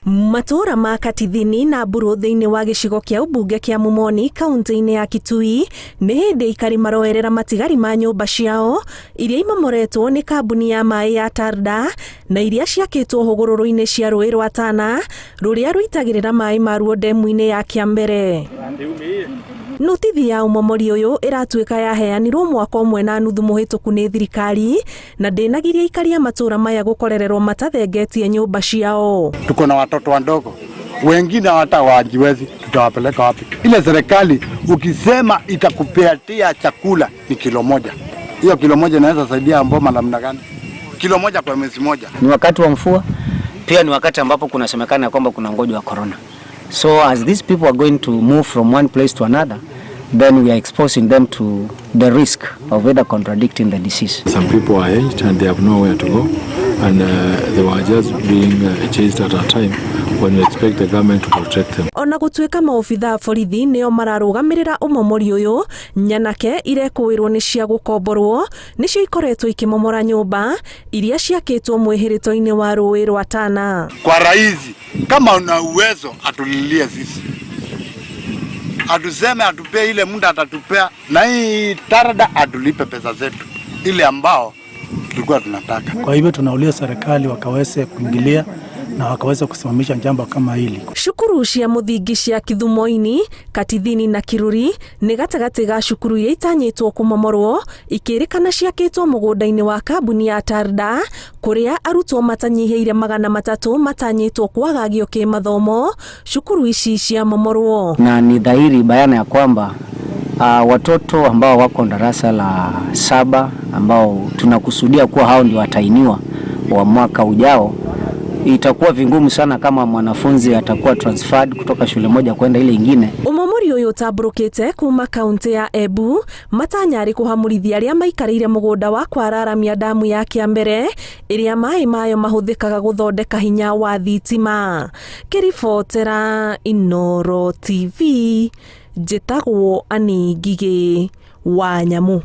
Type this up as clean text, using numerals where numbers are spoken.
Matũũra ma Katithini na Mburu thĩinĩ wa gĩcigo kĩa ũmbunge kĩa Mumoni kaunti-inĩ ya Kitui nĩ hĩndĩ aikari maroerera matigari ma nyũmba ciao iria imomoretwo nĩ kambuni ya maĩ ya Tarda na iria ciakĩtwo hũgũrũrũ-inĩ cia rũĩ rwa Tana rũrĩa rũitagĩrĩra maĩ maruo ndemu-inĩ ya Kĩambere. Notithi ya ũmomori ũyũ ĩratuĩka yaheanirwo mwaka ũmwe na nuthu mũhĩtũku nĩ thirikari na ndĩnagiria aikari a matũũra maya gũkorererwo matathengetie nyũmba ciao. Tuko na watoto wadogo wengine hata wajiwezi, tutawapeleka wapi? Ile serikali ukisema itakupatia chakula ni kilo moja, hiyo kilo moja inaweza saidia mboma namna gani? Kilo moja kwa mwezi moja. Ni wakati wa mvua, pia ni wakati ambapo kunasemekana kwamba kuna ugonjwa wa corona. So as these people are going to move from one place to another, then we are exposing them to the risk of either contradicting the disease. Some people are aged and they have nowhere to go, and they were just being chased at a time when we expect the government to protect them. Ona gũtuĩka maobitha a borithi nĩo mararũgamĩrĩra ũmomori ũyũ, nyanake irekũĩrwo nĩ cia gũkomborwo nĩcio ikoretwo ikĩmomora nyũmba iria ciakĩtwo mwĩhĩrĩto-inĩ wa rũĩ rwa Tana. Kwa rais, kama una uwezo atulilie sisi, atuseme atupee ile muda atatupea, na hii Tarda atulipe pesa zetu ile ambao tulikuwa tunataka. Kwa hivyo tunauliza serikali wakaweze kuingilia na wakaweza kusimamisha jambo kama hili. Cukuru cia mũthingi cia Kithumoini, Katithini na Kiruri nĩ gatagatĩ ga cukuru iria itanyĩtwo kũmomorwo ikĩrĩkana ciakĩtwo mũgũnda-inĩ wa kambuni ya Tarda kũrĩa arutwo matanyihĩire 300 matanyĩtwo kwagagio kĩmathomo cukuru ici ciamomorwo. Na ni dhahiri bayana ya kwamba watoto ambao wako darasa la saba ambao tunakusudia kuwa hao ndio watahiniwa wa mwaka ujao, itakuwa vingumu sana kama mwanafunzi atakuwa transferred kutoka shule moja kwenda ile ingine. Ũmomori ũyũ ũtambũrũkĩte kuma kaunti ya Embu matanya arĩ kũhamũrithia arĩa maikarĩire mũgũnda wa kwararamia damu ya Kĩambere ĩrĩa maĩ mayo mahũthĩkaga gũthondeka hinya wa thitima. Ngĩribotera Inooro TV, njĩtagwo Annie Ngigĩ wa Nyamu.